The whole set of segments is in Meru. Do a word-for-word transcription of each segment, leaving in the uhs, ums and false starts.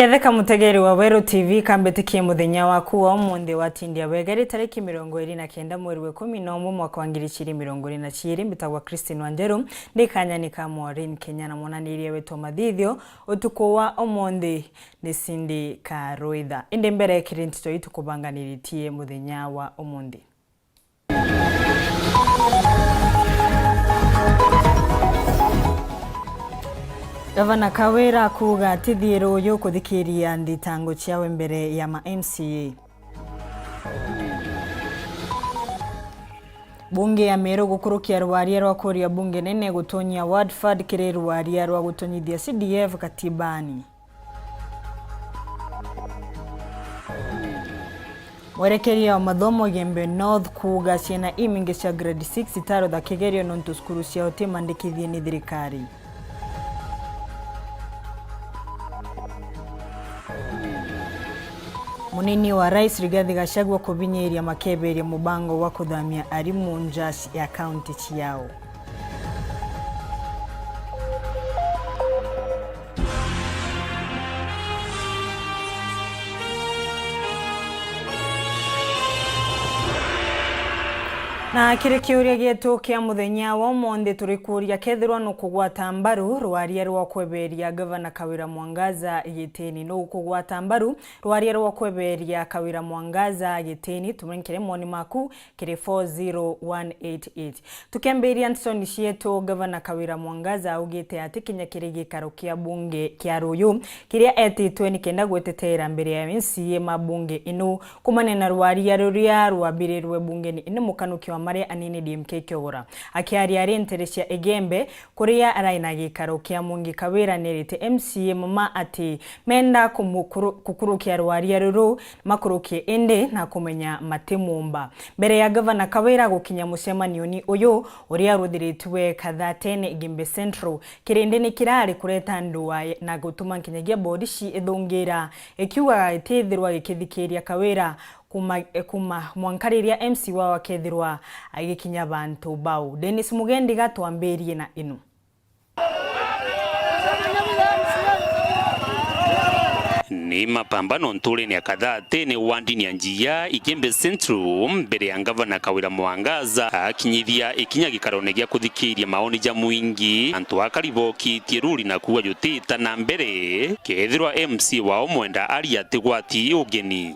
Ketheka mutegeri wa Weru T V, kambitikie muthenya waku wa umunthi watindia wega ri tariki mirongo iri na kenda mweri wa ikumi na umwe mwaka wa ngiri igiri mirongo iri na ciiri. Mbitagwa Christine Wanjeru, ndi kanyani ka Maureen Kenya na mwananirie wetu wa mathithio utuku wa umunthi ni Cindy Karwitha. Indi mbere kiri ntito itukubanganiritie muthenya wa umunthi. Gavana Kawira kuuga atithiire uyu kuthikiria nthitango ciawe mbere ya ma M C A. Bunge ya Meru gukurukia rwaria rwa kuria bunge nene gutonyia Watford kiri rwaria rwa gutonyithia C D F katibani. Mwerekeria wa mathomo Igembe North kuuga ciana imingi cia grade six itarotha kigerio nontu cukuru ciao timandikithie ni thirikari. Munini wa Rais Rigathi Gachagua kubinyiria makeberia mubango wa kuthamia arimu nja ya kaunti ciao. Na kiri kiuria gietu kia muthenya wa umunthi, turikuuria kethirwa nukugwata mbaru rwaria rwa kweberia Gavana Kawira Mwangaza gitini. Nukugwata mbaru rwaria rwa kweberia Kawira Mwangaza gitini? Tumenkere moni maku kiri four zero one eight eight. Tukiambiria ntisoni cietu, Gavana Kawira Mwangaza augite ati kinya kiri gikaro kia bunge kia Ruyu kiria etitwe nikenda gwetetera mbere ya M C A ma bunge ino kumania na rwaria ruria rwabirirwe bungeni ino, mukanuki wa maria anini D M K Kiogora akiaria ari ntere cia Igembe kuria arai na gikaro kia Mwangi Kawira nerite M C A mama ati menda kumukuru-, kukurukia rwaria ruru makurukie indi na kumenya matimumba. Mbere ya Gavana Kawira gukinya mucemanioni uyu uria uruthiritwe Kathatene Igembe Central, kirindi ni kirari kureta ndua na gutuma nkinyagia borici ithungira ikiugaga itithirwa gikithikiria Kawira kuma, kuma mwanka riria M C wao akethirwa agikinya bantu bau. Dennis Mugendi gatwambirie na ino. Ni mapambano nturene ya Kathatene wandini ya Njia, Igembe Central, mbere ya Gavana Kawira Mwangaza akinyithia ikinya gikarone gia kuthikiria maoni ja mwingi. Antu akaribokitie ruri na kuuga jutita na mbere kethirwa M C wao mwenda ari atigwati ugeni.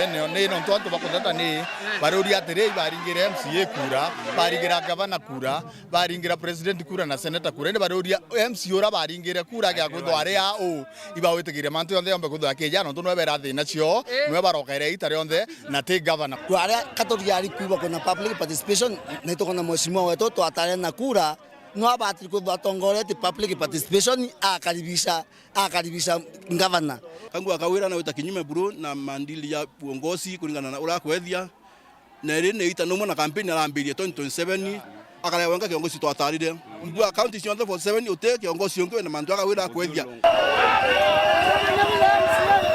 Eneo ni nontu antu bakuteta ni baruria atiri, ibaringire M C A kura, baringira gavana kura, baringira president kura na senator kura, indi baruria M C uria baringire kura agia kwithwa ari a u, ibawitikiria mantu yonthe yombe kwithwa akija, nontu nwe bera thina cio, nwe barokere ita rionthe, na ti gavana. Rwaria katuriari kuuga kwina public participation, na itukona mheshimiwa wetu twatare na kura, nwe abatiri kwithwa atongoretie public participation, akaribisha, akaribisha gavana. Kangua Kawira na wita kinyume buru na mandili ya uongozi kuringana na uria akwethia. Na iri ni ita numwe na kampeni arambirie twenty twenty-seven, akarega wenka kiongozi twatarire. Mbua kaunti cionthe forty-seven uti kiongozi ungi wina mantu akawira akwethia.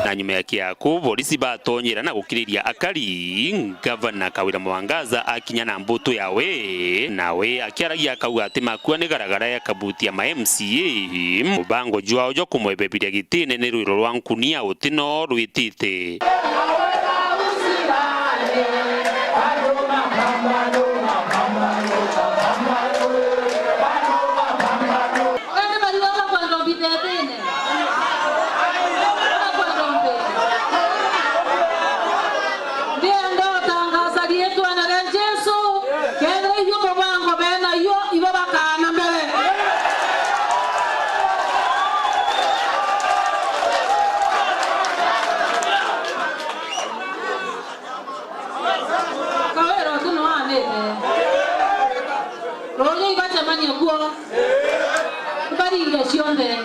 Na nyuma ya kiaku, borisi batonyera na gukiriria akari, Gavana Kawira Mwangaza akinya na mbutu yawe, nawe akiaragia akauga ati makua ni garagara ya kabuti ya ma M C A, mubango jwao jwa kumwebebiria gitine ni rwiro rwa nkunia utino rwitite. Indi bari baba kwenda mbitethine. Baba kwenda mbitethine. Ndienda utangaza riitwana ria Jesu, kethira irio mubango bena io, ibo bakaana mbere. Kawira utu nwaanite. Ruuju ibacemanie kuo. Ibaringe cionthe.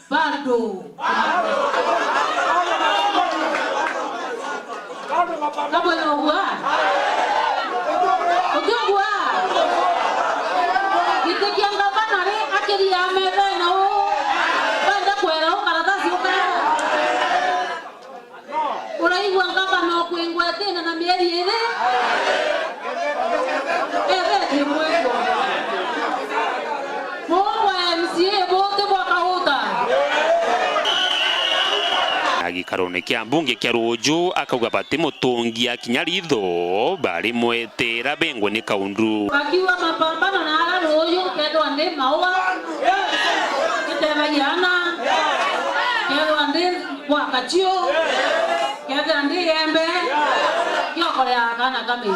Bado. Kabwena ugua? Ukiugua? Giti kia ngavana ri akiria methene uu. Wenda kwera uu karatasi ukara. Uraigua ngavana ukwingwetine na mieri iri? Ethetie mwiko. Mungwa M C Karone kia mbunge kia Ruuju akauga batimutungia kinya ritho, barimwetera bengwe ni kaundu. Akiuga mapambano na ara Ruuju, kethwa ndi maua, gitebagia ana, kethwa ndi gwaka cio, kethira ndi iembe, ngiokorea kana kamiri.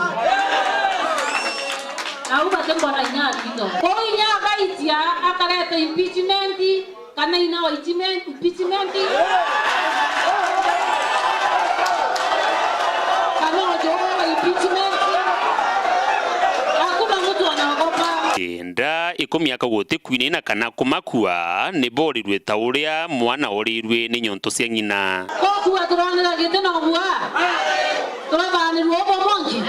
Nau batimbona inya ritho. Kwou inya agaitia akareta impeachment, kana ina wa impeachment, impeachment. Kana ojo wa impeachment. Hakuna mtu anaogopa. Kenda ikumia akauga utikwinaina kana kumakua, ni borirwe ta uria mwana orirwe ni nyonto cia ng'ina. Kokua turonera giti na ubua. Turabanirwa ubwa mwanki.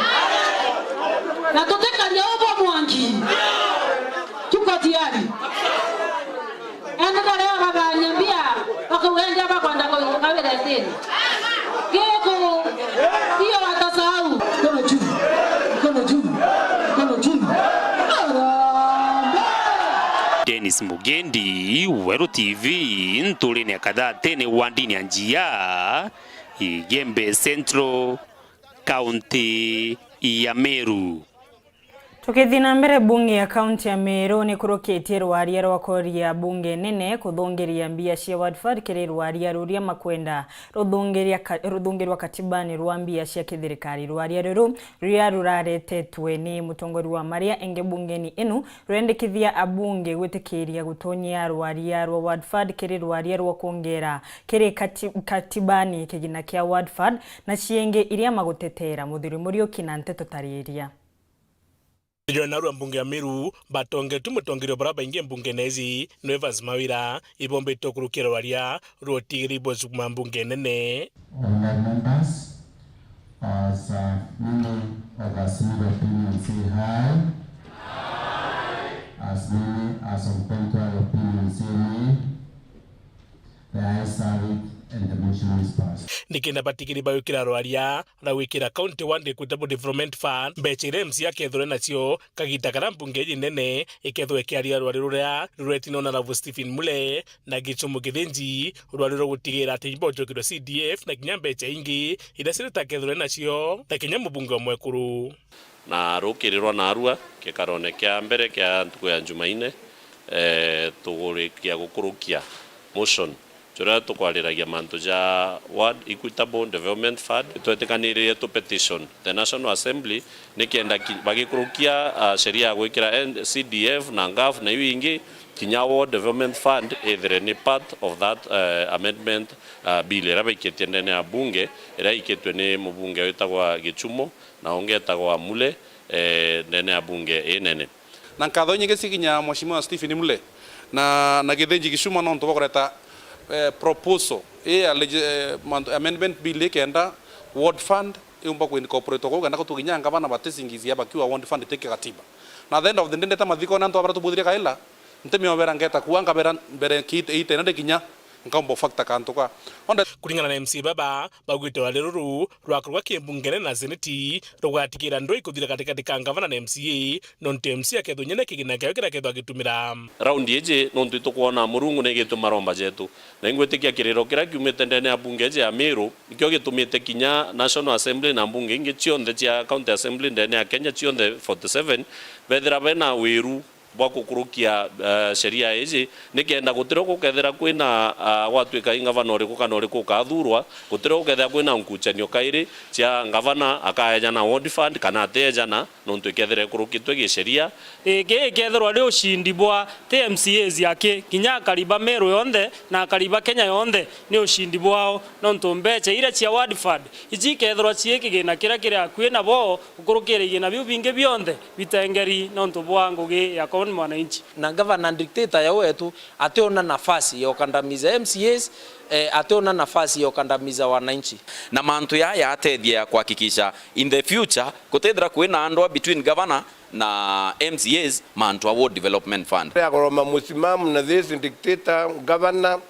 Na tutikaria ubwa mwanki. Tuko tayari. Enda baria babaria mbia, bakauga enda bakwenda ku-, kukabira itini. Giku, hiyo watasahau. Mkono juu, mkono juu, mkono juu. Harambee! Dennis Mugendi, Weru T V, nturine ya Kathatene, wandini ya Njia, Igembe Central, kaunti ya Meru. Tukithii na mbere, bunge ya kaunti ya Meru nikurukitie rwaria rwa kuria bunge nene kuthungiria mbia cia Ward Fund kiri rwaria ruria makwenda ruthungiria ka-, ruthungirwa katibani rwa mbia cia kithirikari. Rwaria ruru ruria ruraretetwe ni mutongoria wa maria enge bungeni inu rurendekithia abunge gwitikiria gutonyia rwaria rwa Ward Fund kiri rwaria rwa kwongera kiri kati-, katibani kigina kia Ward Fund na ciingi iria magutetera. Muthuri Muriuki na nteto tariria. Jona rwa mbunge ya Meru, batongetwe mutongeria bara baingi mbungene iji, no Evans Mawira, ibombetwe kurukia rwaria rwa utigiri bwa cukuma mbunge nene. Honourable members, as, uh, many of us need opinion say aye, as many as of contrary opinion say nay, the ayes have it and the motion is passed. Nikenda batigiri bagwikira rwaria rwa gwikira County Ward Equitable Development Fund, mbeca iria M C A akethirwe nacio kagita karia mbunge iji nene ikethirwe ikiaria rwari ruria ruretine Honourable Stephen Mule na Gichumu Githinji, rwari rwa gutigira ati ibojokirwe C D F na kinya mbeca ingi iria Seneta akethirwe nacio na kinya mubunge o mwekuru. Na rukirirwa narua kikarone kia mbere kia ntuku ya Jumaine, eh, tugurikia gukurukia motion juria tukwariragia mantu ja Ward Equitable Development Fund, twetikaniririe tu petition the National Assembly, nikenda ki-, bagikurukia, ah, sheria ya gwikira N-, C D F na ngaf na iu ingi, kinya Ward Development Fund ithire ni part of that, eh, amendment, ah, bill iria baikitie ndene ya bunge, iria ikitwe ni mubunge witagwa Gichumo na ungi etagwa Mule, eh, ndene ya bunge inene. Na nkatho inyingi cikinya Mheshimiwa Stephen Mule na, na Githinji Gichuma nontu bwa kureta, eh, proposal ii ya legi-, eh, mantu, amendment bill ikenda Ward Fund iumba ku incorporate kuu kenda gutukinya ngavana batisingizia bakiuga Ward Fund iti katiba. Na at the end of the day, ndeta mathiko na antu abara tubuthirie kaila, ntimiobera ngeta kuua nkabera mbere kiite, ite na ndikinya nkaumba factor kantu ka. Onde. Kuringana na M C A baba, baugite rwari ruru rwakorwa ki mbungene na seneti, rugatigira ndwi ikuthira katikati ka ngavana na M C A, nontu M C A akethwa nyene kigina kiao kiria akethwa agitumira. Raundi iji, nontu itukwona Murungu nigitwe maromba jetu, na ingwitikia kiriro kiria kiumite ndene ya bunge iji ya Meru, nikio gitumite kinya National Assembly na mbunge ingi cionthe cia County Assembly ndene ya Kenya cionthe forty seven, bethira bena wiru bwa gukurukia, eh, sheria iji, nikenda gutirio gukethira kwina, ah, gwatuika i ngavana uriku kana uriku ukathurwa, gutirio gukethira kwina nkuchanio kairi cia ngavana akaejana ward fund kana atiejana, nontu ikethira ikurukitwe gisheria. Giki gikethirwa ri ushindi bwa ti M C As aki, kinya akari ba Meru yonthe na akari ba Kenya yonthe ni ushindi bwao, nontu mbecha iria cia ward fund iji ikethirwa cii kigina kiria kiri akui nabo, gukurukira igina biu bingi bionthe bitengeri nontu bwa ngugi ya common mwananchi. Na gavana dictator ya wetu ationa nafasi ya ukandamiza M C As, eh, ationa nafasi ya ukandamiza wananchi. Na mantu yaya atethia ya kuhakikisha in the future kutethira kwina ndwa between governor na M C As mantu a Ward Development Fund. Akoroma musimamo na this dictator governor,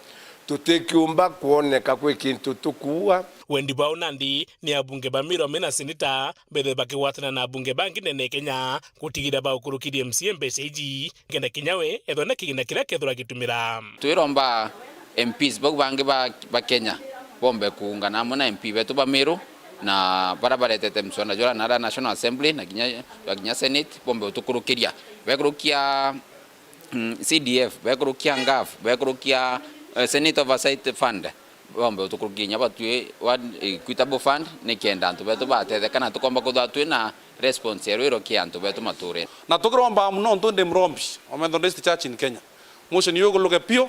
tutikiumba kwoneka kwi kintu tukuua. Wendi bwao nandi ni abunge ba Meru amwe na seneta bethe bakigwatana na abunge bangi nene ya Kenya gutigira baukurukirie M C A mbeca iji, kenda kinya we ethwe na kigina kiria kethirwa agitumira. Twiromba M Ps bau bangi ba, ba Kenya Bombe kuungana amwe na M P betu ba Meru na baria baretete mswada jura na aria National Assembly na kinya, na kinya Senate, bombe utukurukiria. Bekurukia, mm, C D F, bekurukia ngaf, bekurukia, eh, Senate Oversight Fund, bombe utukurukia kinya batwi wa Equitable Fund, nikenda antu betu batetheka na tukomba kuthwa twi na response ya rwiro ki antu betu maturene. Na tukiromba muno ntu ndi murombi wa Methodist Church in Kenya. Motion yuguluke piu,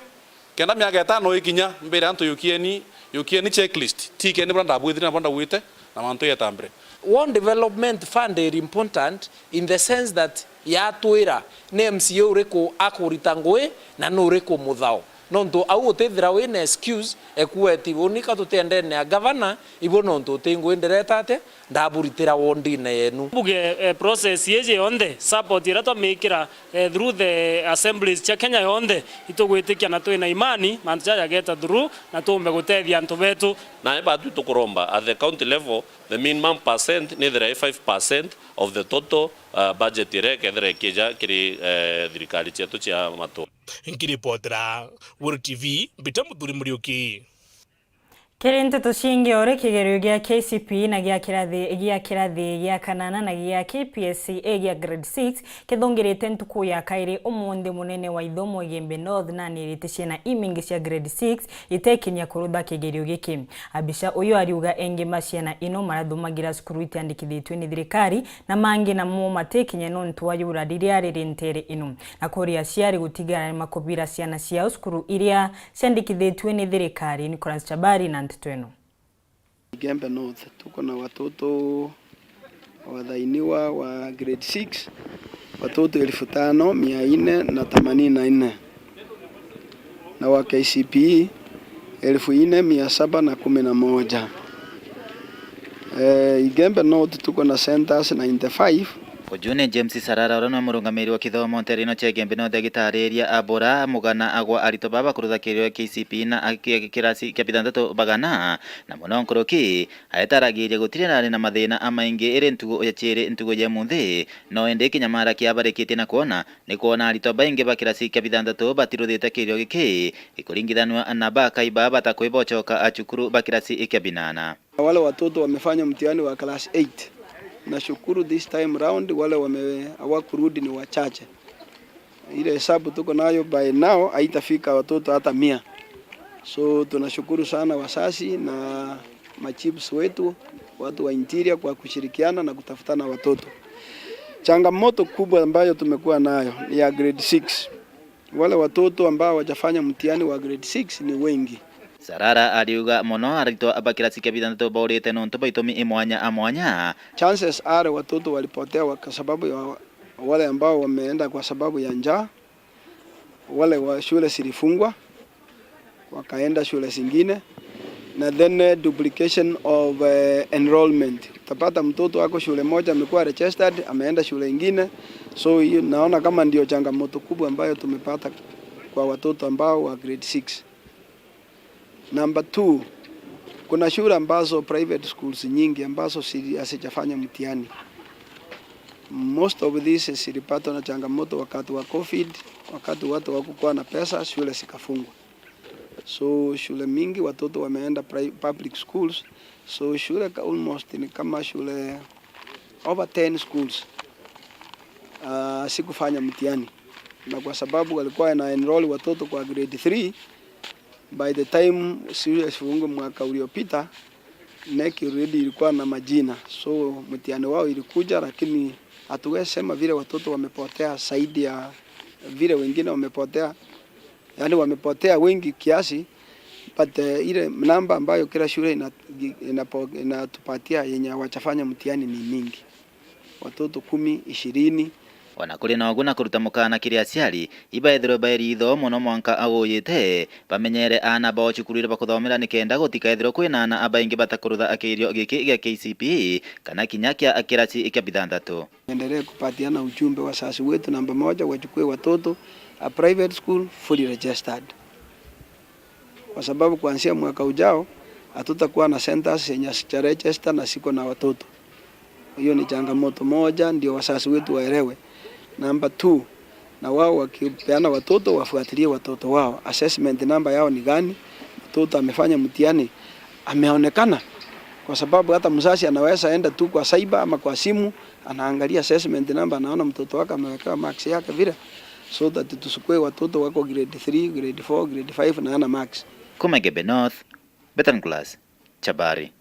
kenda miaka itano ikinya, mbire antu yukieni, yukieni checklist, tikeni buria ndabwithire na buria ndagwite, na mantu yetambire. Ward Development Fund iri important in the sense that yatwira ni M C A uriku akurita ngui na ni uriku muthao. Nontu au utithira wina excuse ekuwa eti, "Uni ka tutiendene na gavana, ibo nontu uti ngui ndireta atia, ndaburitira wondine yenu." Mbuge, eh, process iji yonthe, support iria twamikira, eh, through the assemblies cia Kenya yonthe, itugwitikia na twina imani mantu jaja jageta through na tuumbe gutethia antu betu. Na batwi tukuromba at the county level, the minimum percent nithira i five percent of the total, uh, budget iria ikethira ikija kiri, eh, thirikari cietu cia matura. Nkiripotera Weru T V, Mbita Muthuri Muriuki. Kiri nteto ciingi, uri kigerio gia K C P E na gia kirathi, gia kirathi gia kanana na gia K P S E A gia grade six kithungirite ntuku ya kairi umunthi, munene wa ithomo Igembe North nanirite ciana imingi cia grade six itekinyia kurutha kigerio giki. Abisha uyu ariuga engi ma ciana ino marathumagira cukuru itiandikithitue ni thirikari na mangi namo matikinya nontu wa yura riria riri ntere ino, na kuri aciari gutigara ni makubira ciana ciao cukuru iria ciandikithitue ni thirikari. Nicholas Chabari na nteto ino. Igembe North tuko na watoto wathainiwa wa grade six, watoto elfu tano mia nne na themanini na nne, na wa K C P E elfu nne mia saba na kumi na moja. Eh, Igembe North tuko na centers ninety-five. Uju ni James Sarara, uria ni murungamiri wa kithomo ntere ino cia Igembe North, agitariria abura mugana agwa aritwa baba kurutha kigerio K C P E na aki-, kirasi kia bithanthatu bagana, na muno nkuruki aetaragiria gutiri nari na mathina amaingi iri ntugu ya ciiri ntugu ya munthi, no indi kinyamara kia barikitie na kwona ni kwona aritwa baingi ba kirasi kia bithanthatu batiruthite kigerio giki, ikuringithanua na bakai baa batakwi bocoka a cukuru ba kirasi kia binana. Wale watoto wamefanya mtihani wa class eight, nashukuru this time round wale wame-, hawakurudi ni wachache. Ile hesabu tuko nayo by now haitafika watoto hata mia. So tunashukuru sana wasasi na machiefs wetu, watu wa interior kwa kushirikiana na kutafutana watoto. Changamoto kubwa ambayo tumekuwa nayo ni ya grade six. Wale watoto ambao hawajafanya mtihani wa grade six ni wengi. Sarara ariuga mono aritwa ba kirasi kia bithanthatu baurite nontu bwa itumi imwanya a mwanya. Chances are watoto walipotea kwa sababu ya wale ambao wameenda kwa sababu ya njaa, wale wa shule zilifungwa, wakaenda shule zingine, na then, eh, duplication of, eh, enrollment. Utapata mtoto ako shule moja amekuwa registered, ameenda shule ingine. So hiyo naona kama ndio changamoto kubwa ambayo tumepata kwa watoto ambao wa grade six. Number two, kuna shule ambazo, private schools nyingi ambazo si-, hazijafanya mtihani. Most of these zilipatwa na changamoto wakati wa covid, wakati watu hawakukuwa na pesa, shule zikafungwa. So shule mingi watoto wameenda pri-, public schools. So shule ka-, almost ni kama shule over ten schools, ah, sikufanya mtihani. Na kwa sababu walikuwa wana enroll watoto kwa grade three, by the time shule zifungwe mwaka uliopita, NEC already ilikuwa na majina. So mtihani wao ilikuja, lakini hatuwezi sema vile watoto wamepotea zaidi ya vile wengine wamepotea, yaani wamepotea wengi kiasi, but, eh, ile namba ambayo kila shule ina-, inapo-, inatupatia yenye hawajafanya mtihani ni mingi. Watoto kumi, ishirini. Ona kuri na uguo, na kuruta mukaana kiri aciari, ibaethirwe baeri itho mono mwanka aguuyite, bamenyere aana bao cukuru iria bakuthomera nikenda gutikaethirwe kwina aana abaingi batakurutha kigerio giki gia K C P E kana kinya kia kirasi kia bithanthatu. Endelee kupatiana ujumbe, wasasi wetu namba moja wachukue watoto a private school fully registered. Kwa sababu kuanzia mwaka ujao, hatutakuwa na centers zenye hazija register na ziko na watoto. Hiyo ni changamoto moja, ndio wasasi wetu waelewe. Number two, na wao wakipeana watoto, wafuatilie watoto wao. Assessment number yao ni gani? Mtoto amefanya mtihani, Ameonekana, kwa sababu hata mzazi anaweza enda tu kwa cyber ama kwa simu, anaangalia assessment number, anaona mtoto wake amewekewa marks yake vile, so that tusikue watoto wako grade three, grade four, grade five na ana marks. Kuma Igembe North, Bethan Glass, Chabari.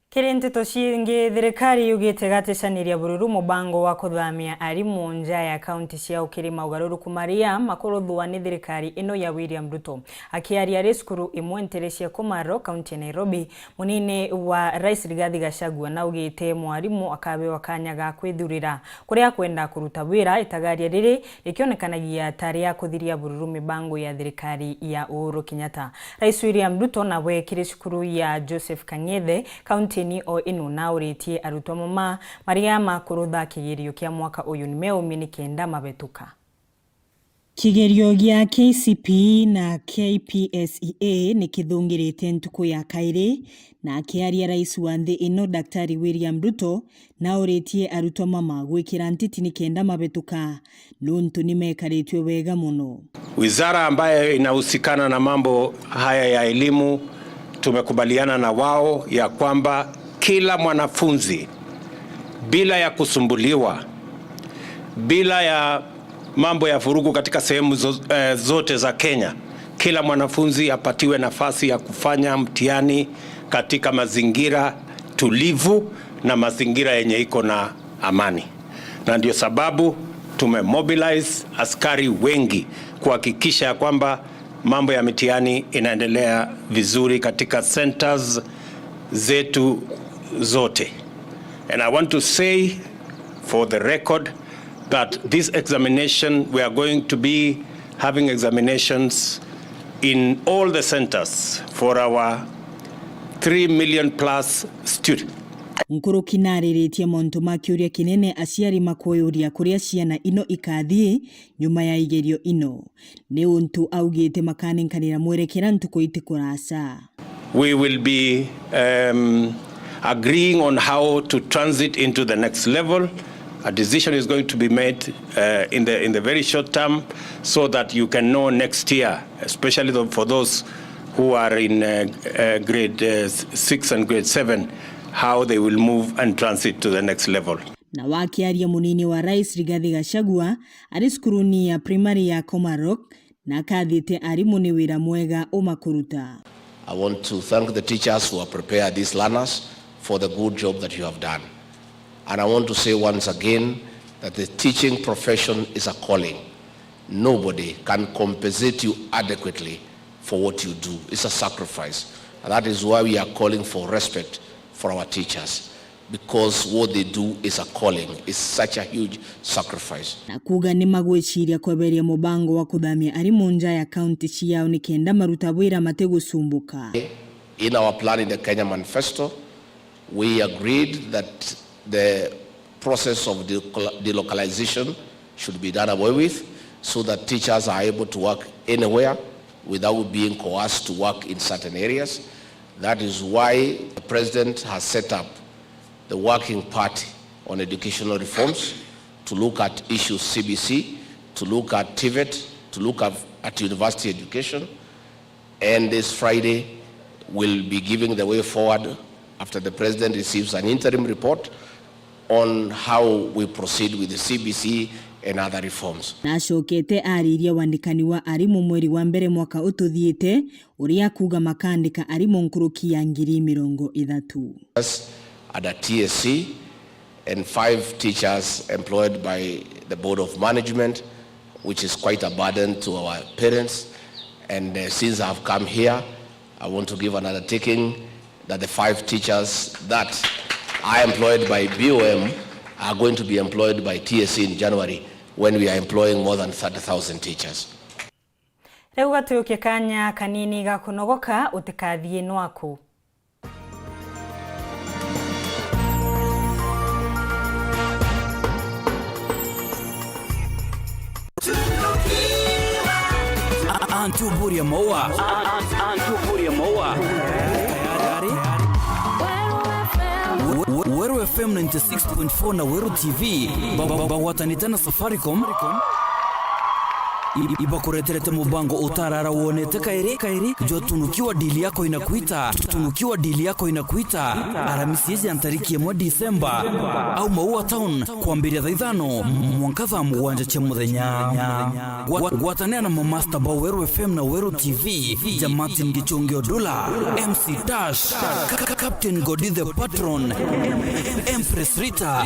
Kiri nteto ciingi, thirikari yugite igaticaniria bururu mubango wa kuthamia arimu nja ya kaunti ciao kiri maugaruruku maria makuruthua ni thirikari ino ya William Ruto. Akiaria ari cukuru imwe ntere cia Komarok, kaunti ya Nairobi, munini wa Rais Rigathi Gachagua naugite mwarimu akabewa kanya ga kwithurira kuria akwenda kuruta wira, itagaria riri rikionekanagia ta ria kuthiria bururu mibango ya thirikari ya Uhuru Kenyatta. Rais William Ruto nawe kiri cukuru ya Joseph Kang'ethe, kaunti-ini o ino, nauritie arutwa mama maria makurutha kigerio kia mwaka uyu ni meumie ni kenda mabetuka. Kigerio gia K C P E na K P S E A ni kithungirite ntuku ya kairi, na akiaria rais wa nthi ino, Daktari William Ruto, nauritie arutwa mama gwikira ntiti ni kenda mabetuka, nuntu ni mekaritue wega mono. Wizara ambayo inahusikana na mambo haya ya elimu, tumekubaliana na wao ya kwamba kila mwanafunzi, bila ya kusumbuliwa, bila ya mambo ya vurugu katika sehemu zo-, eh, zote za Kenya, kila mwanafunzi apatiwe nafasi ya kufanya mtihani katika mazingira tulivu na mazingira yenye iko na amani. Na ndio sababu tumemobilize askari wengi kuhakikisha ya kwamba mambo ya mitihani inaendelea vizuri katika centers zetu zote. And I want to say for the record that this examination, we are going to be having examinations in all the centers for our three million plus students. Nkuruki nariritie montu ma kiuria kinene aciari makuyuria kuria ciana ino ikathii nyuma ya igerio ino, ni untu augite makanenkanira mwerekera ntuku iti kuraca. We will be, um, agreeing on how to transit into the next level. A decision is going to be made, uh, in the, in the very short term, so that you can know next year, especially the, for those who are in, uh, uh, grade, uh, six and grade seven, how they will move and transit to the next level. Na wakiaria, munini wa rais Rigathi Gachagua ari cukuruni ya primary ya Komarok, na akathite arimu ni wira mwega umakuruta. I want to thank the teachers who have prepared these learners for the good job that you have done. And I want to say once again that the teaching profession is a calling. Nobody can compensate you adequately for what you do. It's a sacrifice. And that is why we are calling for respect for our teachers, because what they do is a calling. It's such a huge sacrifice. Na kuuga ni magwiciria kweberia mubango wa kuthamia arimu nja ya kaunti ciao ni kenda maruta wira matigusumbuka. In our plan in the Kenya Manifesto, we agreed that the process of delocal-, delocalization should be done away with, so that teachers are able to work anywhere without being coerced to work in certain areas. That is why the president has set up the Working Party on Educational Reforms to look at issues C B C, to look at TVET, to look at, at university education. And this Friday, we'll be giving the way forward after the president receives an interim report on how we proceed with the C B C and other reforms. Nacokete ariria wandikani wa arimu mweri wa mbere mwaka ututhiite, uria akuuga makandika arimu nkuruki ya ngiri mirongo ithatu. Under T S C, and five teachers employed by the Board of Management, which is quite a burden to our parents. And, uh, since I have come here, I want to give an undertaking that the five teachers that are employed by B O M are going to be employed by T S C in January, when we are employing more than thirty thousand teachers. Riu gatwiukie kanya kanini ga kunogoka, utikathie nwaku. Antu buria maua. Antu buria maua. Weru F M ninety-six point four na Weru T V. Ba-, ba-, bagwatanite na Safaricom. I-, ibakureterete mubango utarara wonete kairi, kairi, jwa tunukiwa dili yako inakuita, tunukiwa dili yako inakuita, Aramisi iji ya ntariki imwe Disemba, au Maua Town, kwambiria thaa ithano mwanka thaa mugwanja cia muthenya. Gwa-, gwatanira na mamasta ba Weru F M na Weru T V, ja Martin Gichungi Odula, M C Dash, Ka-, Ka-, Captain Godi the Patron, Empress Rita,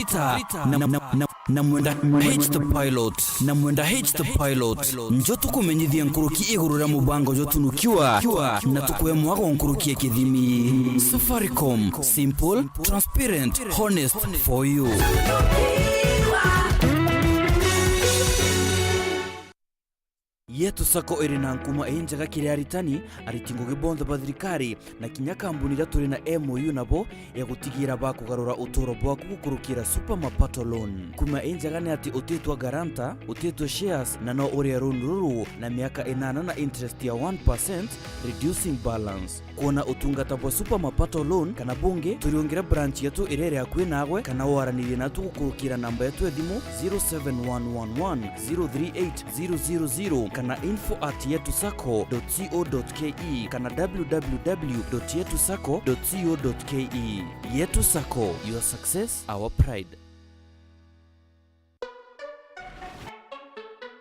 na, na, na, na Mwenda H the Pilot, na Mwenda H the Pilot. Njo tukumenyithia nkuruki iguru ria mubango jwa tunukiwa, na tukwe mwago nkuruki ya kithimi. Safaricom, simple, transparent, honest for you. Yetu Sacco iri na nkuma injega kiri aritani, ariti ngugi bonthe ba thirikari, na kinya kambuni iria turi na M O U nabo ya gutigira bakugarura uturo bwaku gukurukira Super Mapato Loan. Nkuma injega ni ati utitwa guarantor, utitwa shares, na no urie loan ruru na miaka inana na interest ya one percent, reducing balance. Kwona utungata bwa Super Mapato Loan kana bungi, turiungire branch yetu iria iri akui nagwe, kana waranirie natu gukurukira namba yetu ya thimu zero seven one one one zero three eight zero zero zero kana info at yetu sacco dot co dot ke kana w w w dot yetu sacco dot co dot ke. Yetu Sacco, your success, our pride.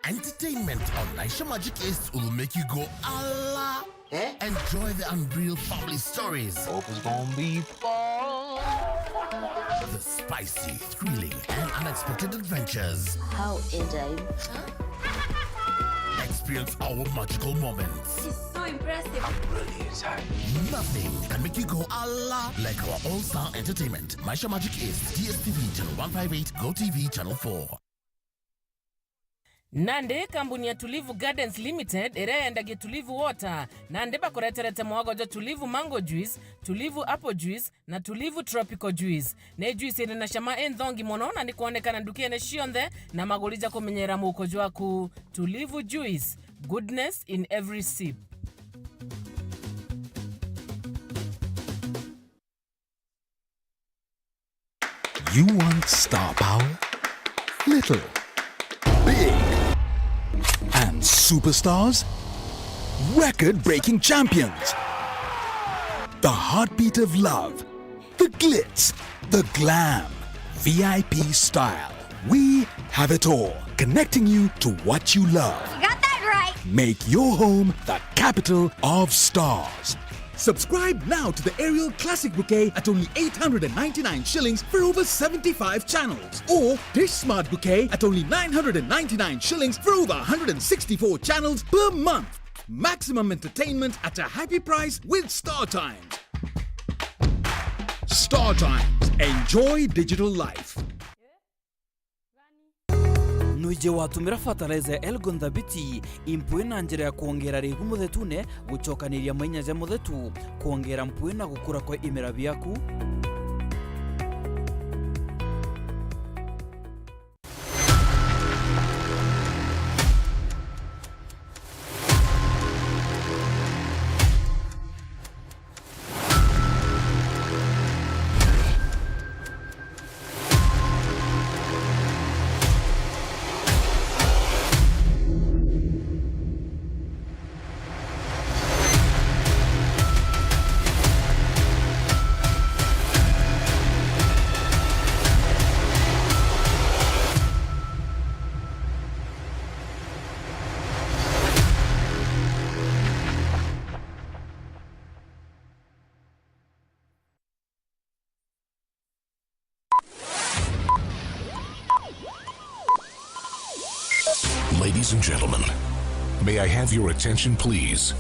Entertainment on Maisha Magic East will make you go Allah. Eh? Enjoy the unreal family stories. Hope it's gonna be fun. The spicy, thrilling, and unexpected adventures. How did I? Experience our magical moments. It's so impressive. I'm really excited. Nothing can make you go Allah like our all-star entertainment. Maisha Magic East, D S T V channel one five eight, Go T V channel four. Nandi kambuni ya Tulivu Gardens Limited iria yendagia Tulivu Water, nandi bakureterete mwago jwa Tulivu Mango Juice, Tulivu Apple Juice na Tulivu Tropical Juice. Ni juice iri na cama inthongi mono na ni kwonekana ndukene cionthe na maguri ja kumenyera muuko jwaku. Tulivu Juice, goodness in every sip. You want star power? Little, big, and superstars? Record-breaking champions. The heartbeat of love. The glitz. The glam. V I P style. We have it all, connecting you to what you love. You got that right. Make your home the capital of stars. Subscribe now to the Aerial Classic Bouquet at only eight hundred and ninety-nine shillings for over seventy-five channels, or Dish Smart Bouquet at only nine hundred and ninety-nine shillings for over one hundred and sixty-four channels per month. Maximum entertainment at a happy price with StarTimes. StarTimes. Enjoy digital life. Nwiji watumira fertilizer ya Elgon Thabiti impui na njira ya kwongera rigu muthetune, gucokaniria mainya ja muthetu, kwongera mpui na gukura kwa imera biaku. Ladies and gentlemen, may I have your attention, please?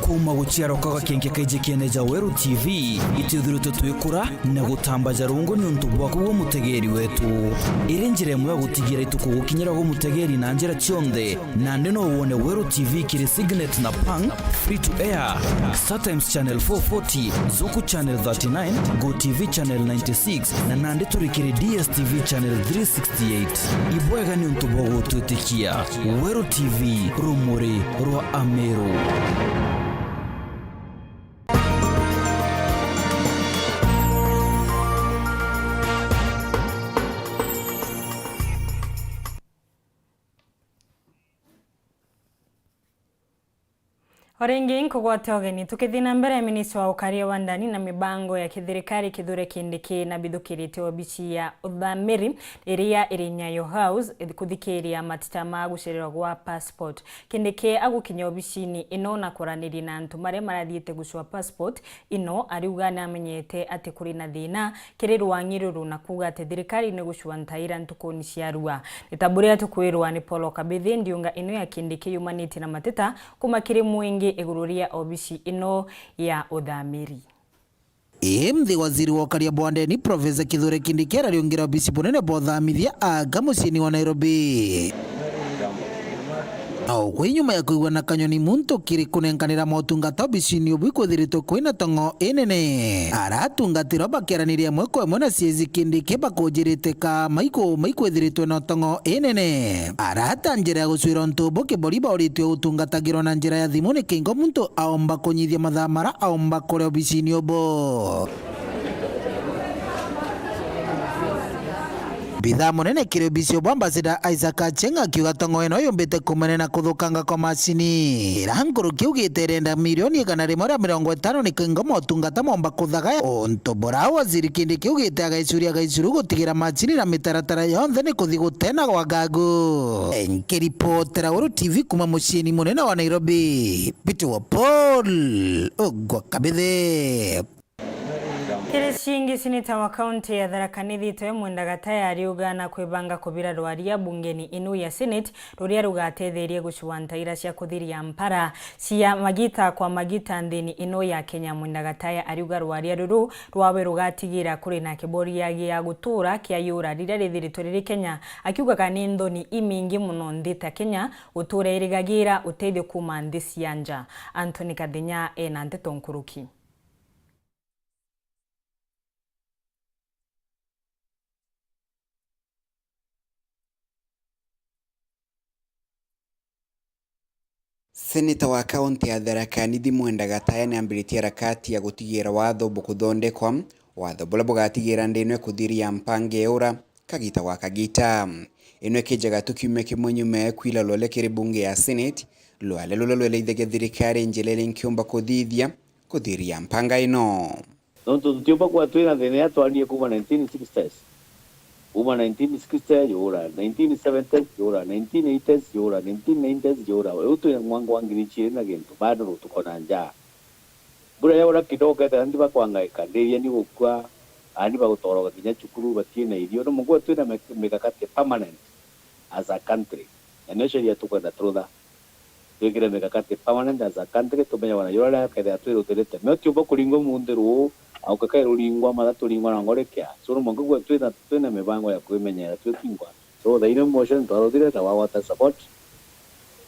Kuuma guciarwa kwa gakenke kaiji kiene ja Weru T V, itwithiritwe twikura na gutambaja rungu niuntu bwaku gwe mutegeri wetu. Iri njira imwe ya gutigira itukugukinyira gwe mutegeri na njira cionthe. Nandi no wone Weru T V kiri Signet na Pang, free to air, StarTimes Channel four forty, Zuku Channel thirty-nine, Go T V Channel ninety-six, na nandi turi kiri D S T V Channel three sixty-eight. Ibwega niuntu bwa gutwitikia. Weru T V, rumuri rwa Ameru. O ringi nkugwate ugeni, tukithii na mbere, minista wa ukaria wa ndani na mibango ya kithirikari Kithure Kindiki nabithukirite obici ya uthamiri iria iri Nyayo House kuthikiria mateta ma gucererwa gwa passport. Kindiki agukinya obicini ino na kwaraniria na antu maria marathiite gucua passport ino, ariuga namenyete ati kuri na thina kiri rwang'i ruru na kuuga ati thirikari ni gucua ntaira ntukuni cia rua. Ni ta buria tukwirwa ni Paul Kabithi, ndiunga ino ya Kindiki yumanite na mateta kuma kiri mwingi iguru ria obici ino ya uthamiri. Ii, mthi waziri wa ukaria bwa ndeni, Profesa Kithure Kindiki arariungira obisi bunene bwa uthamithia anga muciini wa Nairobi. Na ukwi nyuma ya kwigua na kanyoni muntu kiri kunenkanira motungata obisini ubu ikwithiritwe kwina tong'o inene, aratungatirwa bakiaraniria imwe kwa imwe na C A G Kindiki bakujirite ka maiku maikwithiritwe na tong'o inene. Arata njira ya gucwira untu ubu kibori bauritwe utungatagirwa na njira ya thimu nikingo muntu aomba kunyithia mathaa mara aomba kuria obisini ubu. Bithaa munene kiri obisi ubu Ambassador Isaac Aceng akiuga tong'o ino yumbite kumene na kuthukanga kwa macini ira nkuruki ugite irenda milioni igana rimwe ria mirongo itano nikingo motungata momba kuthagaya untu bura waziri Kindiki ugite agaicuria agaicuru gutigira macini na mitaratara yonthe ni kuthi gutena gwa gagu. Nkiripotera Uru T V kuma muciini munene wa Nairobi, Peter wa Paul Ogwa Kabithe. Kiri cingi, seneta wa kaunti ya Tharaka Nithi Mwenda Gataya ariuga na kwibanga kubira rwaria bungeni inu ya Senate ruria rugatetheria gucua ntaira cia kuthiria mpara cia magita kwa magita nthini ino ya Kenya. Mwenda Gataya ariuga rwaria ruru rwawe rugatigira kuri na kiboria gia gutura kia yura riria rithiritwe riri Kenya, akiugaga ni nthoni imingi muno nthi ta Kenya gutura irigagira utethio kuma nthi cia nja. Anthony Kathinya ena nteto nkuruki. Seneta wa kaunti ya Tharaka Nithi Mwenda Gataya niambiritie harakati ya gutigira watho bukuthondekwa, watho buria bugatigira nthi ino ikuthiria mpanga iura kagita gwa kagita. Ino ikijaga tu kiumia kimwe nyuma ya kwila rwale kiri bunge ya Senate, rwale ruria rweleithagia thirikari njira iria inkiumba kuthithia kuthiria mpanga ino. Nontu tutiumba kwithirwa twina thina iria twaranirie kuuma nineteen sixties. Kuuma nineteen sixty yura, nineteen seventies yura, nineteen eighties yura, nineteen nineties yura. Riu twi mwanka wa ngiri ijiri na gintu, bado rutuko na njaa. Mbura yaura kidogo, ukethira antu bakwangaika, ndithia ni gukua, aani bagutoroka kinya cukuru, batina irio. Ni mugua twina mi-, mikakati permanent as a country. Na nio sheria tukwenda turutha. Twikire mikakati permanent as a country, tumenye wana yura ria kethira twirutirite. Mio tiumba kuringwa munthi ruu, au kakai ruringwa matha turingwa na ngorikia. So, no mwanka gwe twina, twina mibango ya kwimenyera twi twingwa. So, thaino motion twaruthire na wa water support.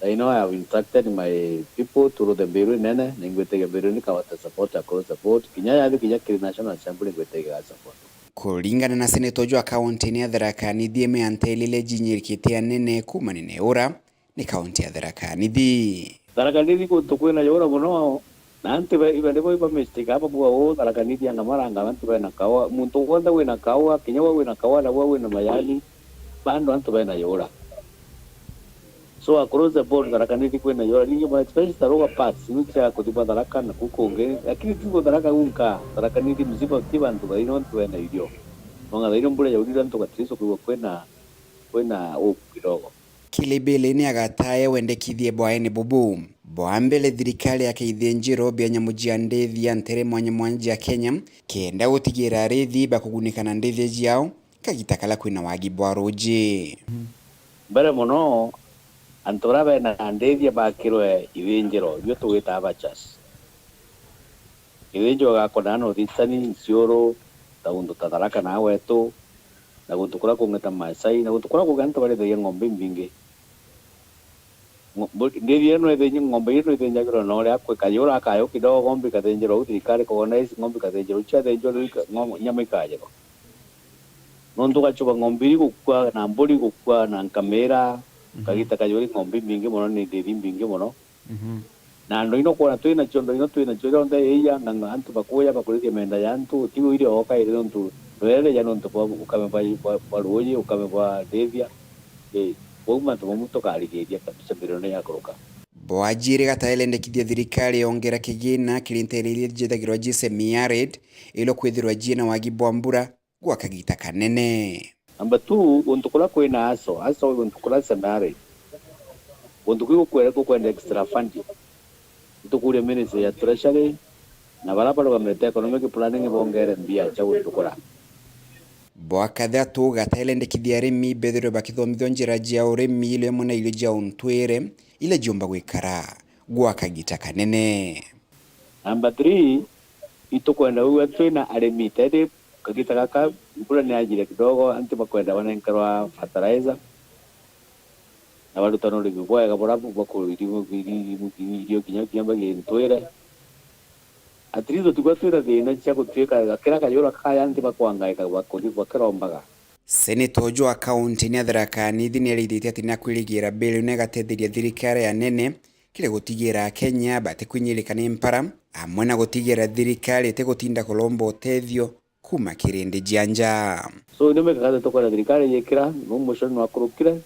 Thaino I have instructed my people to ruthe mbiru inene, na ingwitikia mbiru ni ka water support across the board. Kinya yathi kinya kiri National Assembly ingwitikia ga support. Kuringana na seneta uju wa kaunti ya Tharaka Nithi, imwe ya ntaira iria jinyirikitie anene kuuma nene ura, ni kaunti ya Tharaka Nithi. Tharaka Nithi guntu kwina yura mono, na antu be, iba nibo iba mistake, aba bua uu, Tharaka Nithi anga maranga antu bena kaua, muntu wonthe wina kaua, kinya we wina kaua, na we wina majani, bado antu bena yura. So across the board, Tharaka Nithi kwina yura, ningi ma especially Tharaka Pass, ni cia kuthi bwa Tharaka na kuu kungi, lakini ti bwa Tharaka gunka, Tharaka Nithi mzima ti bantu baino antu bena irio. Nonga thaino mbura yaurire antu gatiriso kwigua kwina, kwina uku kidogo. Kilibili ni agatae wendekithie bwaene bubu. Bwa mbere, thirikari yake ithinjiro bia nyamu cia ndithia ntere mwanya mwanya cia Kenya, kenda gutigira arithi bakugunika na ndithia ciao kagita karia kwina wagi bwa ruuji. Mbere mono, antu baria bena ndithia bakirwe ithinjiro, irio tugwita abattoirs. Ithinjiro gakona North Eastern, Isiolo, ta guntu ta Tharaka na wetu, na guntu kuria kungi ta Maasai, na guntu kuria kungi antu barithagia ng'ombe imbingi. Ngo-, mbu-, ndithia ino ithinji-, ng'ombe iria no ithinjagirwa na uria kwi kayura kayo kidogo, ng'ombe ikathinjirwa au thirikari recognize, ng'ombe ikathinjirwa, ciathinjirwa riu ika-, ng'o-, nyama ikajirwa. Nontu ugacuba ng'ombe iri gukua, na mburi gukua, na nkamira, mhm, kagita kayuri ng'ombe imbingi mono, ni ndithi imbingi mono. Mhm. Na ndo ino kwona twinacio, ndo ino twinacio, rionthe iria ng'ang'a antu bakuya bakurithia menda ya antu, tigo iri oka iri nontu rwerere ya nontu bwa ukame bwa, bwa, bwa ruuji, ukame bwa ndithia. Ii, kwou mantu mamwe tukarigiria kabisa mbere ino yakuruka. Bwajiri gataelendekithia thirikari yongera kigina kiri nteere iria ciethagirwa ji semi-arid, ilo kwithirwa ciina wagi bwa mbura gwa kagita kanene. Number two, guntu kuria kwina aso, aso guntu kuria semi-arid, guntu kuu gukwenda, gukwenda extra funding. Nitukuria Ministry ya Treasury na baria barugamite economic planning bongere mbia cia gutukura. Bwa kathatu, gataelendekithia arimi bethirwe bakithomithua njira cia urimi ilo imwe na irio cia untwire ila ciumba gwikara gwa kagita kanene. Number three, itukwenda kwigua twina arimi, tethi kagita gaka mbura ni yajire kidogo, antu bakwenda banenkerwa fertilizer na barutanwa urimi bwega buria bwa ku-, irio, irio, irio kinya, kinya bagi ntwire. At least tutigwa twina thina cia gutuika kira kajura kaya antu bakwangaika bakuri-, bakirombaga. Senator uju wa kaunti ni ya Tharaka Nithi ni arithitie ati ni akwirigira bill ino igatetheria thirikari ya nene kiri gutigira Akenya batikwinyirika ni mpara, amwe na gutigira thirikari itigutinda kuromba utethio kuuma kiri nthi cia nja. So, ni mikakati tukwenda thirikari yikira, no motion nwakurukire,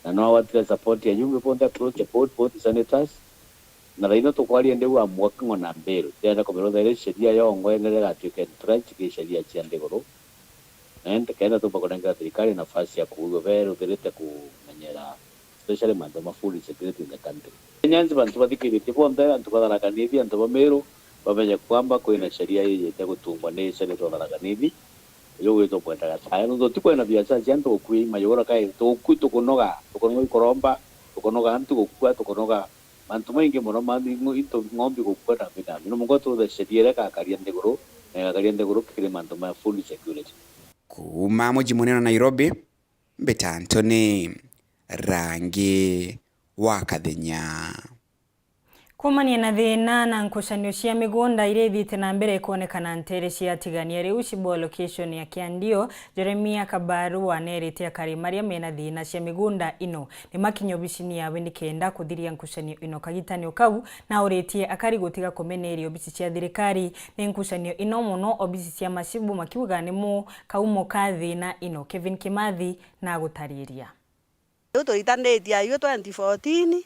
na nwagwatire support ya yumbe bonthe across the board, both senators, na thaino tukwaria ndi wa mwaka ng'ona mbiru, tienda kumenya thairi sheria yongwa enere gatuika entrenched ki sheria cia nthiguru, na indi kenda tumba kunengera thirikari nafasi ya kuigua beruthirite kumenyera especially mantu ma food security in the country. Kenya nzi bantu bathikiritie bonthe, antu ba Tharaka Nithi, antu ba Meru, bamenye kwamba kwina sheria ijite gutungwa ni Senator wa Tharaka Nithi, uju gwitwa Mwenda Gataya. Nontu ti kwina biashara cia antu gukua i mayura kai, tuku-, tukunoga, tukunoga ikuromba, tukunoga antu gukua, tukunoga mantu maingi mono ma ng'o-, into ng'ombe gukua na binami. No mungo tuthe sheria iria igakaria nthiguru, na igakaria nthiguru kiri mantu ma food security. Kuuma muji munene wa Nairobi, Mbita Anthony, Rangi wa Kathenya. Kuumania na thiina na nkucanio cia migunda iria ithiite na mbere kwonekana nteere cia Tigania riu Shibwe location ya Kiandio, Jeremia Kabaru aneerite akari maria mena thiina cia migunda ino ni makinye obicini yawe nikenda kuthiria nkucanio ino kagitani o kau, na auritie akari gutiga kumeneria obici cia thirikari ni nkucanio ino, mono obici cia Mashibu, makiuga nimo kaumo ka thiina ino. Kevin Kimathi na agutariria. Riu turitanitie aiu twenty fourteen,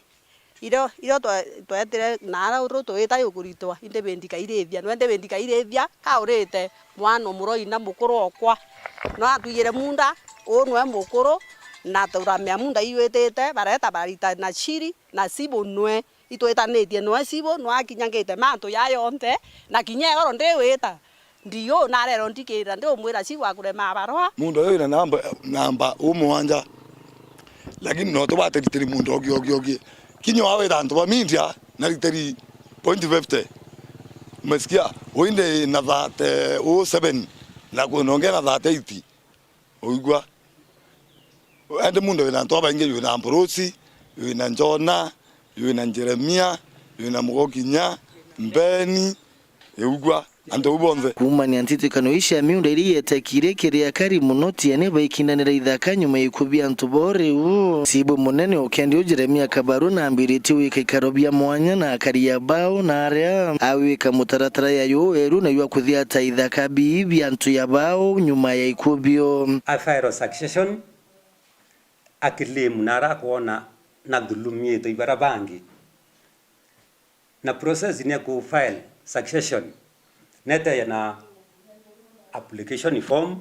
irio, irio twe-, twetire naara uru twita igukuritwa, indi bindi kairithia, nwe indi bindi kairithia, kaurite mwana umuroi na mukuru okwa. No atwigire munda, uu nwe mukuru, na turamea munda iwitite, bareta barita na Shiri, na Shibu nwe. Itwitanitie nwe Shibu, nwe akinyangite mantu ya yonthe, na kinya igoro ndiwita. Ndiu narerwo ndikira, ndiumwira Shibu akurema barwa. Muntu uyu wina namba, namba u mwanja, lakini no tubate ritiri muntu ogi, ogi, ogi. Kinya wawita antu ba media na ritiri point fifty. Umesikia? Uyu ndi na thirty, u seven, na kuna ungi na thirty-eight. Uigua? Indi muntu wina antu babaingi, wina Amburosi, wina Njona, wina Jeremia, wina Mugokinya, Mbeni, iugua, antu au bonthe. Kuumania ntitikano ici cia miunda iria yetekire kiri akari mono, tiene baikindanira ithaka nyuma ya ikua bia antu bo riu. Sibwe munene ukendi u Jeremia Kabaru nambiritie wika ikaro bia mwanya na akari ya bao na aria awika mutaratara ya yo eru na yua kuthiata ithaka bii bia antu ya bao nyuma ya ikua bio. A file succession, a claim na ara akwona na thulumiitwe i bara bangi. Na process ni ya ku file succession, neteja na application form,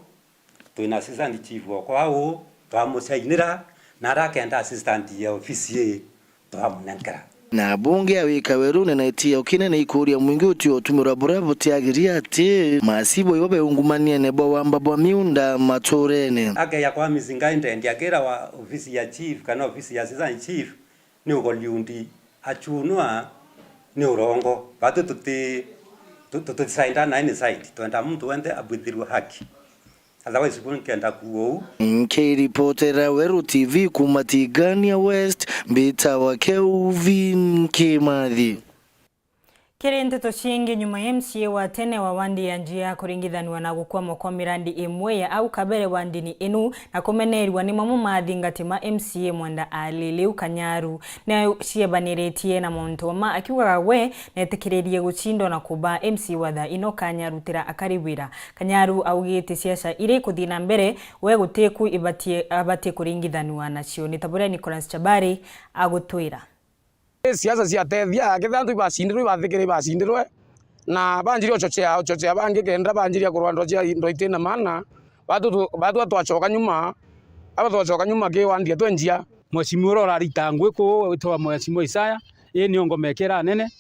twina assistant chief okwa uu, twamusainira, na ara akenda assistant ya ofisi ii, twamunenkera. Na abunge awika werune na itio kinene ikuria mwingi utio utumirwa buria butiagiria ati masibo ibo beungumaniene bwa wamba bwa miunda maturene. Akeja kwa misinga indendi akira wa ofisi ya chief kana ofisi ya assistant chief ni ugoliundi achunwa ni urongo. Batu tuti, tu-, tu-, tutisainda na any side. Twenda muntu wenthe abwithirwe haki. Otherwise, bu nkenda kuuga uu. Nkiripotera Weru T V kuuma Tigania West, mbitawa Kelvin Kimathi. Kiri nteto ciingi, nyuma ya M C A wa tene wa wandi ya Njia kuringithanua na gukwama kwa mirandi imwe ya au kabere wandini inu na kumenerua ni mamwe ma athingati ma M C A Mwenda Ali, riu Kanyaru ni aciebaniritie na mauntu ma akiugaga we netikiririe gucindwa na kuba M C A wa thaa ino Kanyaru tira akari wira. Kanyaru augite siasa iri kuthii na mbere, we gutiku ibatie, abatie kuringithanua nacio. Ni ta buria Nicholas Chabari agutwira. Siasa ciatethia, kethira antu ibacindirwe, ibathikire ibacindirwe, na banjiria uchochea, uchochea bangi kenda banjiria kurwa ndo cia, ndo itina maana, batu tu-, batu twachoka nyuma, aba twachoka nyuma ki wandia twenjia. Mheshimiwa uria urarita ngugi kuu witwa Mheshimiwa Isaya, ii nio ngoma ikira anene,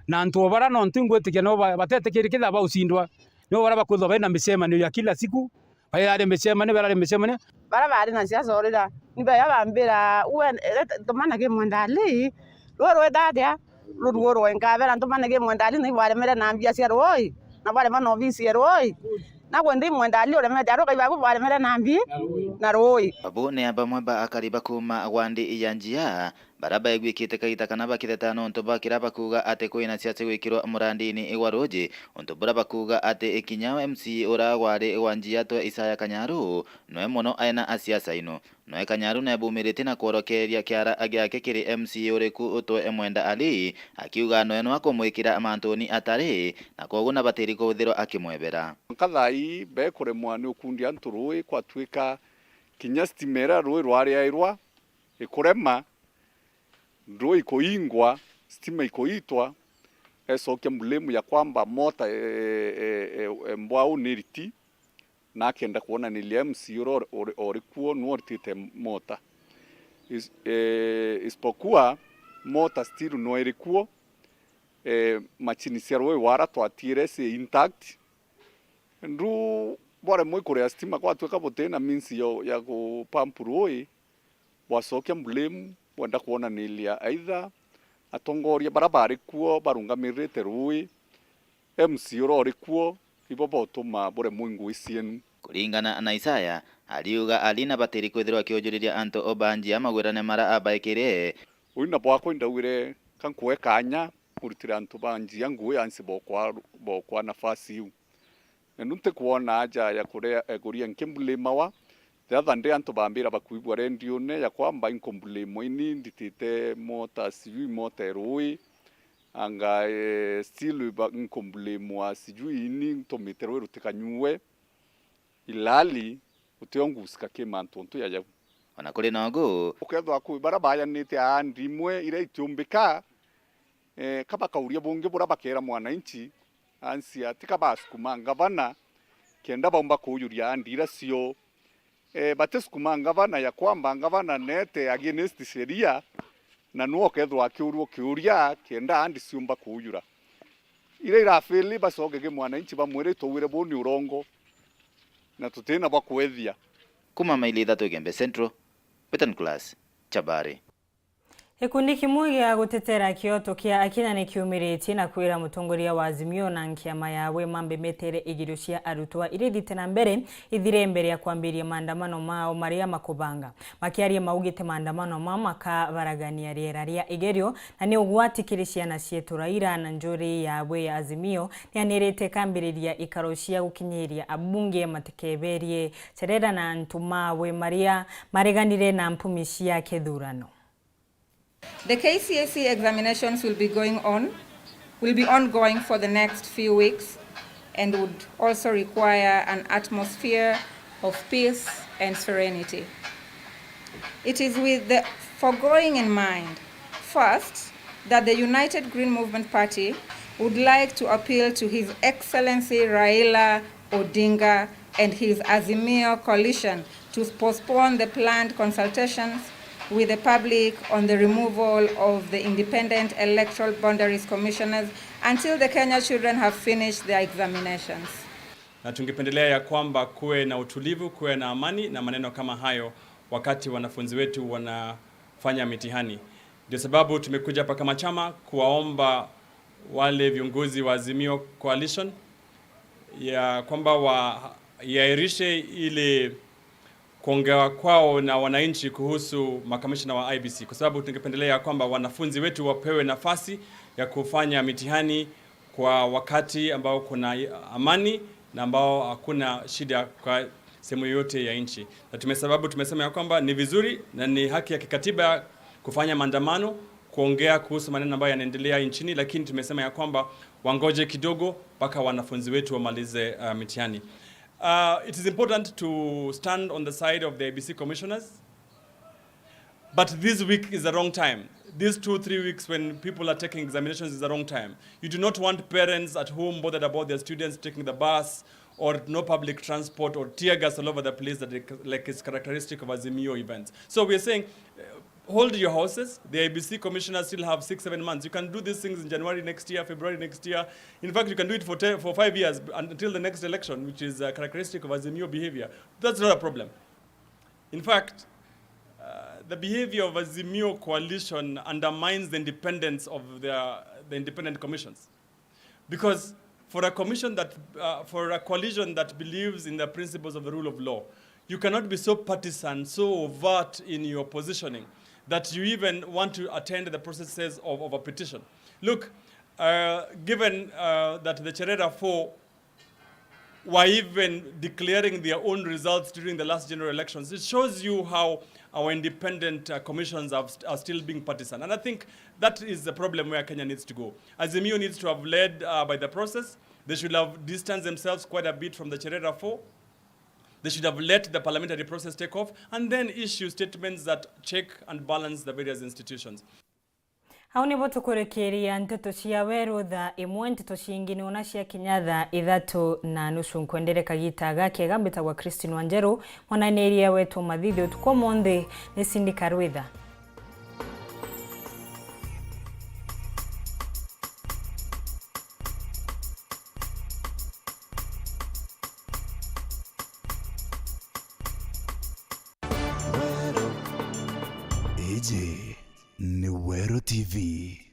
na antu o bara nontu ingwitikia no ba-, batetikiri kethira baucindwa, nio bara bakwithwa bari na micemanio ya kila siku, bairari micemanio, barari micemanio. Bara bari na siasa urira, ni baya bambira, "Uwe, eh, tumana ki mwenda Ali, rwe rwithatia, ruruo rwenka." Bera, "Ntumane ki mwenda Ali, na ibwaremere na mbia cia ruui, na bwarema na obisi ya ruui. Na gwe ndi mwenda Ali uremete, aruka ibaku bwaremere na mbi na ruui." Babu ni bamwe ba akari ba kuuma gwa nthi ya Njia, bara baigwikite kaita kana bakitheta nontu bwa kira bakuuga ati kwina siasa gwikirwa murandini gwa ruuji, untu bura bakuuga ati kinya M C A ura gwari gwa Njia twe Isaya Kanyaru, noe mono aina a siasa ino. Noe Kanyaru nebumiritie na kworokeria kiara giake kiri M C A uriku utwe Mwenda Ali, akiuga noe no akumwikira mantuni atari, na kwogu nabatiri kwithirwa akimwebera. Mwanka thaa ii bekuremwa ni ukundia antu ruui, kwatuika kinya stima iria ruui rwariairwa ikurema, ruui ikuingwa, stima ikuitwa, ecokia blame ya kwamba mota, e, e, e, e, mbwau ni riti, na akenda kwonaniria M C A uria uri, uri, uri kuo niwe uritite mota. Is-, e, isipokuwa mota still no iri kuo, e, machini cia ruui wara twatiire ci intact. Ndu bwaremwe kuria stima, gwatuika buti na means ya, ya ku pump ruui, bwacokia blame, bwenda kwonaniria either atongoria bara bari kuo barungamirite ruui, M C A uria uri kuo, ibo botuma buremwe ngugi cienu. Kuringana na Isaya, ariuga Ali nabatiri kwithirwa akiujuriria antu o ba Njia magwirane mara abaikire. Uu na bwakwa indaugire ka nkue kanya uritire antu ba Njia ngugi ansi bokwa, bokwa nafasi iu. Ndu ntikwona aja ya kuria, eh, kuria nkimbulamawa. The other day antu bambira bakuigua rendione ya kwamba inkumbulamwa ini nditite mota, sijui mota ya ruui, anga, eh, still ba-, nkumbulamwa sijui ini ntumite ruui rutikanyue. Ilali, utio ngusika ki mantu untu ya jau. Ona kuri nogu, ukethwa kwi bara bayanite aandi imwe iria itiumbika, eh, ka bakauria bungi bura bakera mwananchi, ansia, tika basukuma ngavana kenda baumba kuujuria aandi ira cio. Eh, batisukuma ngavana ya kwamba ngavana neete against sheria, na nwe ukethwa akiurua kiuria kenda aandi ciumba kuujura. Ira irafeli bacoke ki mwananchi bamwire itwaugire buu ni urongo, na tutina bwa kwethia. Kuma maili ithatu Igembe Central, Peter Nicholas, Chabari. Gikundi kimwe gia gutetera kioto kia akina ni kiumiritie na kwira mutongoria wa Azimio na nkiama yawe mambe metere igirio cia arutwa iria ithite na mbere ithire mbere ya kwambiria maandamano mao maria makubanga. Makiaria maugite maandamano mao makabaragania riera ria igerio na ni ugwati kiri ciana cietu. Raila na njuri yawe ya Azimio nianirite kambiriria ikaro cia gukinyiria abunge matikeberie Cherera na antu mawe maria mareganire na mpumi cia kithurano. The K C S E examinations will be going on, will be ongoing for the next few weeks and would also require an atmosphere of peace and serenity. It is with the foregoing in mind, first, that the United Green Movement Party would like to appeal to His Excellency Raila Odinga and his Azimio coalition to postpone the planned consultations with the public on the removal of the independent electoral boundaries commissioners until the Kenya children have finished their examinations. Na tungependelea ya kwamba kuwe na utulivu, kuwe na amani na maneno kama hayo wakati wanafunzi wetu wanafanya mitihani. Ndio sababu tumekuja hapa kama chama kuwaomba wale viongozi wa Azimio Coalition ya kwamba waiahirishe ile kuongea kwao na wananchi kuhusu makamishna wa I E B C, kwa sababu tungependelea ya kwamba wanafunzi wetu wapewe nafasi ya kufanya mitihani kwa wakati ambao kuna amani na ambao hakuna shida kwa sehemu yoyote ya nchi. Na tume-, sababu tumesema ya kwamba ni vizuri na ni haki ya kikatiba kufanya maandamano, kuongea kuhusu maneno ambayo yanaendelea nchini, lakini tumesema ya kwamba wangoje kidogo mpaka wanafunzi wetu wamalize, uh, mitihani. Uh, it is important to stand on the side of the I E B C commissioners. But this week is the wrong time. These two, three weeks when people are taking examinations is the wrong time. You do not want parents at home bothered about their students taking the bus or no public transport or tear gas all over the place that, like, is characteristic of Azimio events. So we are saying, uh, hold your horses. The I E B C commissioners still have six, seven months. You can do these things in January next year, February next year. In fact, you can do it for ten, for five years, un-, until the next election, which is a characteristic of Azimio behavior. That's not a problem. In fact, uh, the behavior of Azimio coalition undermines the independence of their, the independent commissions. Because for a commission that, uh, for a coalition that believes in the principles of the rule of law, you cannot be so partisan, so overt in your positioning that you even want to attend the processes of, of a petition. Look, uh, given, uh, that the Cherera Four were even declaring their own results during the last general elections, it shows you how our independent, uh, commissions have st-, are still being partisan. And I think that is the problem where Kenya needs to go. Azimio needs to have led, uh, by the process. They should have distanced themselves quite a bit from the Cherera Four. They should have let the parliamentary process take off and then issue statements that check and balance the various institutions. Au nibo tukurekeria nteto cia weru thaa imwe, nteto cingi ni una cia kinya thaa ithatu na nusu. Nkwendere kagita gakega, mbitagwa Christine Wanjeru, mwananiria wetu mathithi utuku umunthi ni Cindy Karwitha. Weru. Iji ni Weru T V.